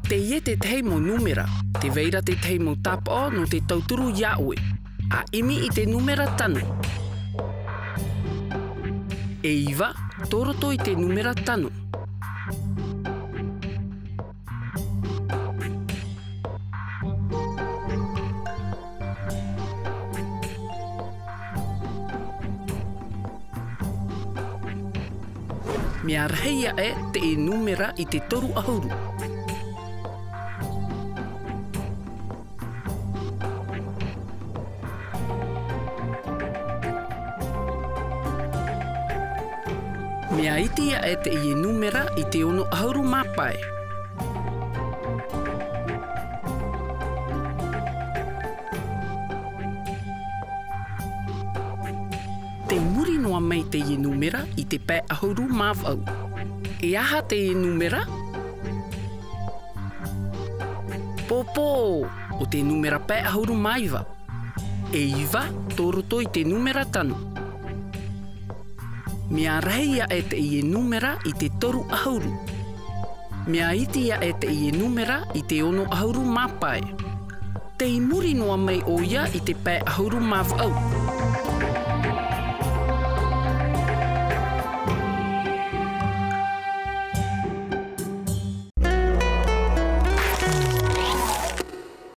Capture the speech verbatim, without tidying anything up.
Teie te tahi mau nūmera, tē vai ra te tahi mau tāpaʻo nō te tauturu iā ʻoe. ʻA ʻimi i te nūmera tano. E iva, tō roto i te nūmera tano. Mea rahi aʻe teie nūmera i te toru ʻahuru. Mea iti aʻe teie nūmera i te ono ʻahuru mā pae. Tei muri noa mai teie nūmera i te pae ʻahuru mā vaʻu. E aha teie nūmera? Pōpō, ʻo te nūmera pae ʻahuru mā iva. E iva, tō roto i te nūmera tano. Mea rahi aʻe teie nūmera i te toru ʻahuru. Mea iti aʻe teie nūmera i te ono ʻahuru mā pae. Tei muri noa mai ʻoia i te pae ʻahuru mā vaʻu.